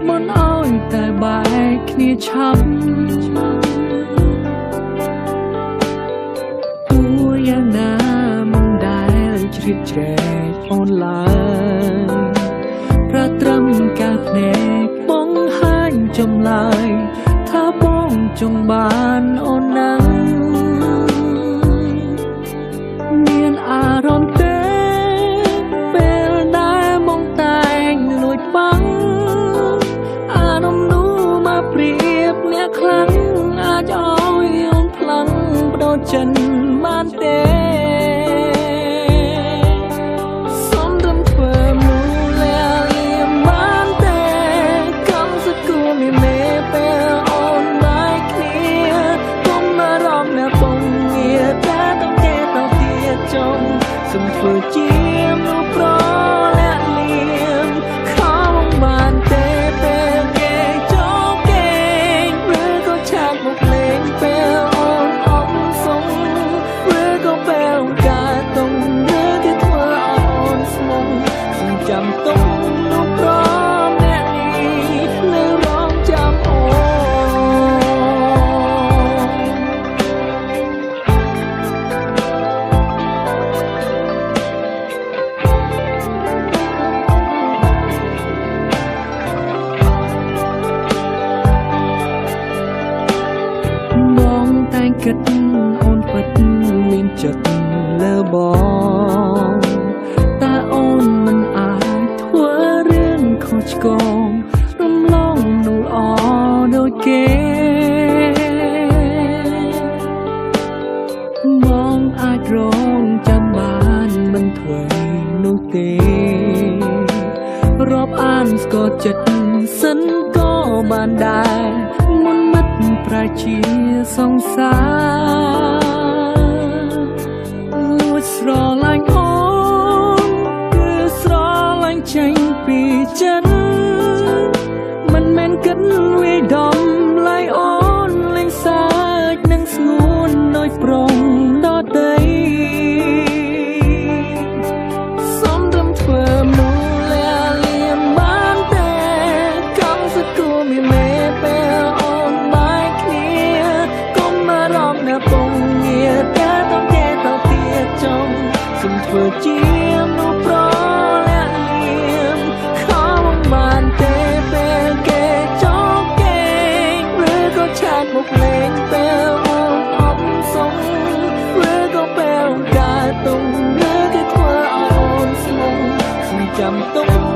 មុនឲ្យតែបែកគ្នាឆាប់ទោះយ៉ាងណាមិនដែលជ្រៀតជ្រែកអូនឡើយប្រាត្រឹមការភ្នែកបង្ហាញចម្លើយថាបងចង់បានអូនណាស់មានអារម្មណ៍ទេពេលដែលមកតែងលួចបាំងអារម្មណ៍នោះមកប្រៀបអ្នកខ្លាំងអាចឲ្យអូនផ្លាំងបដូរចិនបានទេសុំត្រឹមធ្វើមូលាលៀមបានទេកំសគូមានមេពេលអូនបែកគ្នាកុំអារម្មណ៍អ្នកពងងារតែต้องគេតទៀតចង់សុំធ្វើជាមនុស្សប្រលាក់លៀមខំបានទេពេលគេចូលគេឬក៏ឆាកមកលេងពេលអូនអំសុងឬក៏ពេលការតុងឬគេធ្វើឲ្យអូនស្មងសុំចាំទុំនោះប្រអ្នកនេះនៅរងចាំអូនបងតែងគិតអូនពិតមានចិត្តលើបងតែអូនមិនអាចធ្វើរឿងខុសឆ្គងរំលងនោះល្អដូចគេបងអាចរងចាំបានមិនធ្វើនោះទេរាប់អានស្គាល់ចិត្តសិនក៏បានដែរមុនមិត្តប្រជាសង្សារលួចស្រឡាញ់អូនគឺស្រឡាញ់ចេញពីចិត្តមិនមែនគិតវាយដំឡៃអូនលេងសើចនឹងស្ងួនដូចប្រុងដទៃសុំត្រឹមធ្វើមូលាលៀមបានទេកំសគូមានមេពេលអូនបែកគ្នាកុំអារម្មណ៍អ្នកពងងារតែต้องគេតទៀតចង់សុំធ្វើជាមនុស្សប្រលាក់លៀមខំបានទេពេលគេចូលគេឬក៏ឆាតមកលេងពេលអូនអំសុងឬក៏ពេលការតុងឬគេធ្វើឲ្យអូនស្មងសុំចាំទុំ